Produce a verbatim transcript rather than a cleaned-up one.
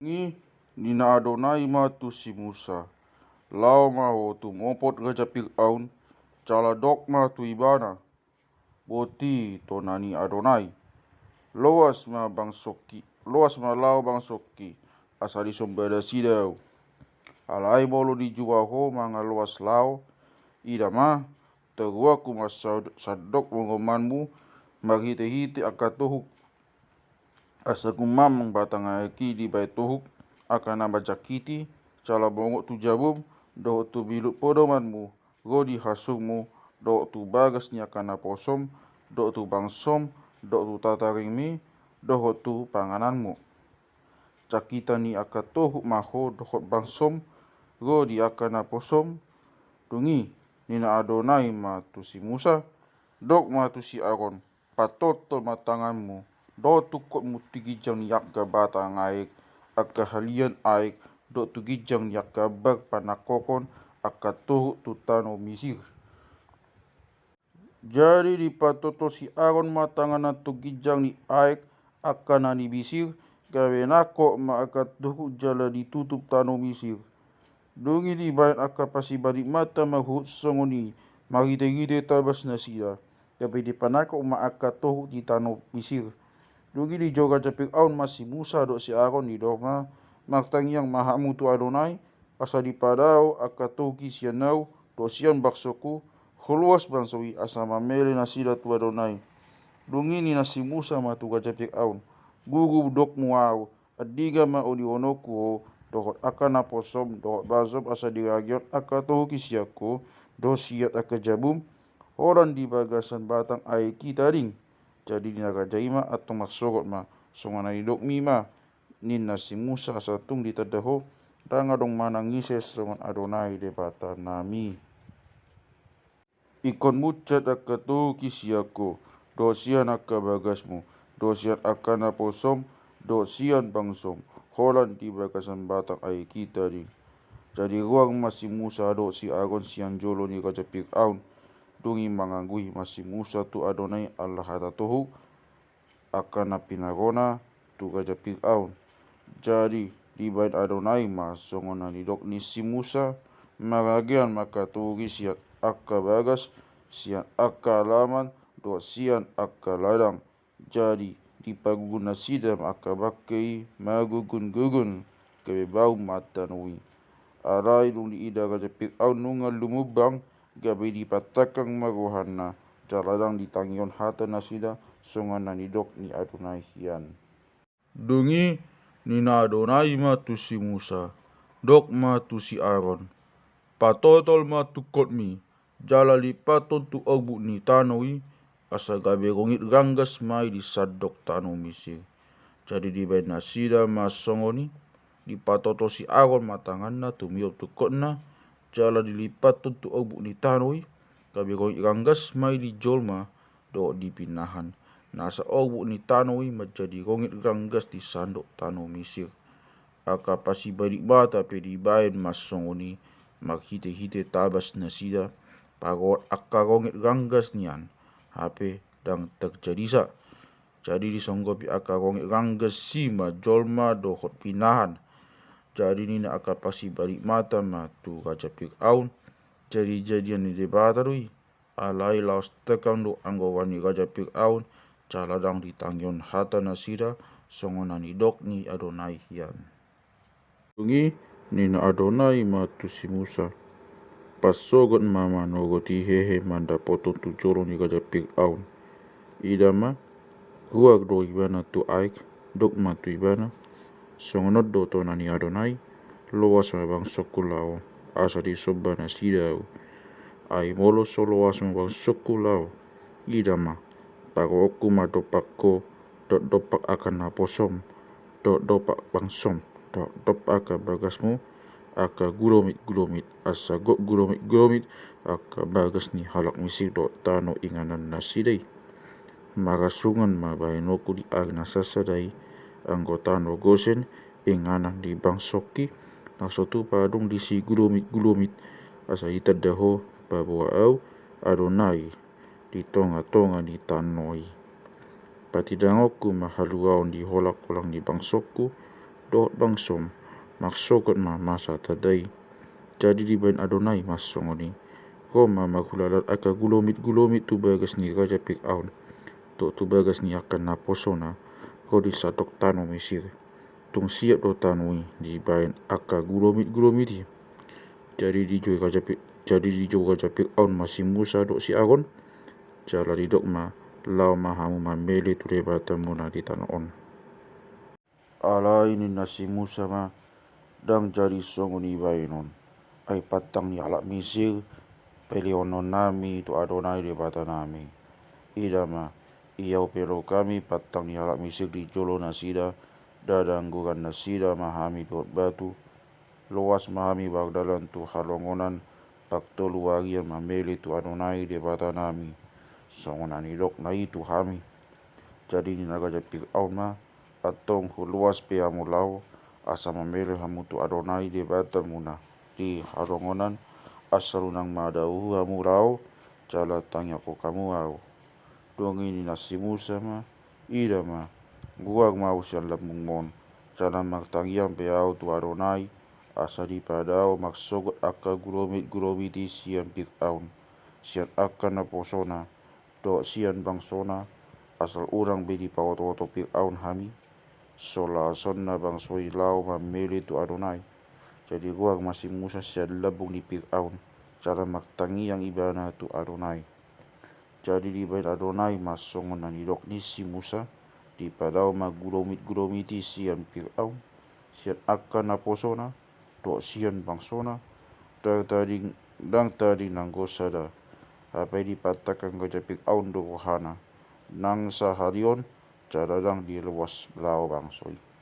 Ngi, ninna Adonai ma tu si Musa: Laho ma ho tumopot raja Piraon, jala dok ma tu ibana: Boti tona ni Adonai: Loas ma bangsongki, loas ma laho bangsongki, asa disomba nasida ahu. Alai molo dijua ho manang loas laho, ida ma, toruonku ma sandok mongomanmu marhitehite angka tohuk, asa gumamang batang aek i dibaen tohuk angka na manjangkiti, jala mongot tu jabum, dohot tu bilut podomanmu, ro di hasurmu, dohot tu bagas ni angka naposom, dohot tu bangsom, dohot tu tataringmi, dohot tu pangananmu. Jangkitan ni angka tohuk ma ho dohot bangsom, ro di angka naposom. Dung i, ninna Adonai ma tu si Musa: Dok ma tu si Aron: Patotol ma tanganmu dohot tungkotmu tu ginjang ni angka batang aek, angka halian aek, dohot tu ginjang ni angka bar panangkokon angka tohuk tu tano Misir. Jadi dipatotol si Aron ma tanganna tu ginjang ni aek angka na di Misir, gabe nangkok ma angka tohuk jala ditutup tano Misir. Dung i dibaen angka pasibalikmata ma huhut songon i marhitehite tabas nasida, gabe dipanangkok ma angka tohuk di tano Misir. Dung i dijou raja Piraon ma si Musa dohot si Aron, didok ma: Martangiang ma hamu tu Adonai, asa dipadao angka tohuk i sian ahu dohot sian bangsongku, holoas bangso i asa mamele nasida tu Adonai. Dung i ninna si Musa ma tu raja Piraon: Guru, dokmu ahu, andigan ma olihononku ho dohot angka naposom dohot bangsom asa diragihon angka tohuk i sian ho dohot sian angka jabum, holan di bagasan batang aek i tading? Jadi ninna raja i ma: Antong marsogot ma, songon na nidokmi ma. Ninna si Musa: Asa tung ditanda ho, ndang adong manang ise songon Adonai Debatanami. Ingkon munchat angka tohuk i sian ho dohot sian angka bagasmu, dohot sian angka naposom, dohot sian bangsom, holan di bagasan batang aek i tading. Jadi ruar ma si Musa dohot si Aron sian jolo ni raja Piraon. Dung i manganggui ma si Musa tu Adonai ala hata tohuk angka na pinarona tu raja Piraon. Jadi dibaen Adonai ma songon na nidok ni si Musa, maragean ma angka tohuk i sian angka bagas, sian angka alaman, dohot sian angka ladang. Jadi dipagugun nasida ma angka bangke i magugun-gugun, gabe bau ma tano i. Alai dung diida raja Piraon nunga lumumbang, gabe dipatangkang ma rohana, jala ndang ditangihon hata nasida songon na nidok ni Adonai hian. Dung i ninna Adonai ma tu si Musa: Dok ma tu si Aron: Patotol ma tungkotmi, jala lipathon tu orbuk ni tano i, asa gabe rongit ranggas ma i di sandok tano Misir. Jadi dibaen nasida ma songon i, dipatotol si Aron ma tanganna tumiop tungkotna, jala dilipathon tu orbuk ni tano i, gabe rongit ranggas ma i di jolma dohot di pinahan, nasa orbuk ni tano i manjadi rongit ranggas di sandok tano Misir. Angka pasibalikmata pe dibaen ma songon i marhitehite tabas nasida, pagohot angka rongit ranggas nian, hape ndang tarjadisa. Jadi disonggopi angka rongit ranggas i ma jolma dohot pinahan. Jadi ninna angka pasibalikmata ma tu raja Piraon: Jadi jadian ni Debata do i. Alai laos tangkang do anggo roha ni raja Piraon, jala ndang ditangihon hata nasida songon na nidok ni Adonai hian. Dung i ninna Adonai ma tu si Musa: Pansogot ma manoroti hehe mandapothon tu jolo ni raja Piraon. Ida ma, ruar do ibana tu aek, dok ma tu ibana: Songon on do tona ni Adonai: Loas ma bangsongku laho, asa disomba nasida ahu. Ai molo so loas ma bangsongku laho, ida ma, pagohonku ma dompak ho, dohot dompak angka naposom, dohot dompak bangsom, dohot dompak angka bagasmu, angka gulomit-gulomit, asa gok gulomit-gulomit angka bagas ni halak Misir dohot tano inganan nasida i. Marasungan ma bahenonku di ari na sasada i anggo tano Gosen, inganan ni bangsongki, na so tupa adong disi gulomit-gulomit, asa ditanda ho paboa ahu Adonai di tonga-tonga ni tano i. Patidangonku ma haluaon di holang-holang ni bangsongku, dohot bangsom, mangsogot ma masa tanda i. Jadi dibaen Adonai ma songon i: Ho ma manghulalhon angka gulomit-gulomit tu bagas ni raja Piraon, dohot tu bagas ni angka naposona, ro di sandok tano Misir. Tung siap do tano i dibaen angka gulomit-gulomit i. Jadi dijou raja Pi-, jadi dijou raja Piraon ma si Musa dohot si Aron, jala didok ma: Laho ma hamu mamele tu Debatamuna di tano on. Alai ninna si Musa ma: Ndang jadi songon i baenon. Ai pantang ni halak Misir pelehonnami tu Adonai Debatanami. Ida ma, iaopehon hami pantang ni halak Misir di jolo nasida, dadanggoran nasida ma hami dohot batu, loas ma hami mardalan tu halongonan, partolu arian mamele tu Adonai Debatanami, songon na nidokna i tu hami. Jadi ninna raja Piraon ma: Antong huloas pe hamu laho, asa mamele hamu tu Adonai Debatamuna di halongonan, asa unang madaohu hamu laho, jala tangiangkon hamu ahu. Dung i ninna si Musa ma: Ida ma, goar ma ahu sian lambungmon, jala martangiang pe ahu tu Adonai, asa dipadao mangsogot angka gulomit-gulomit i sian Piraon, sian angka naposona, dohot sian bangsona, asal unang be dipaoto-oto Piraon hami, so lashonna bangso i laho mamele tu Adonai. Jadi goar ma si Musa sian lambung ni Piraon, jala martangiang ibana tu Adonai. Jadi dibaen Adonai ma songon na nidok ni si Musa, dipadao ma gulomit-gulomit i sian Piraon, sian angka naposona, dohot sian bangsona, ndang tading, ndang tading nanggo sada. Hape dipatangkang raja Piraon do rohana, nang sahali on, jala ndang diloas laho bangso i.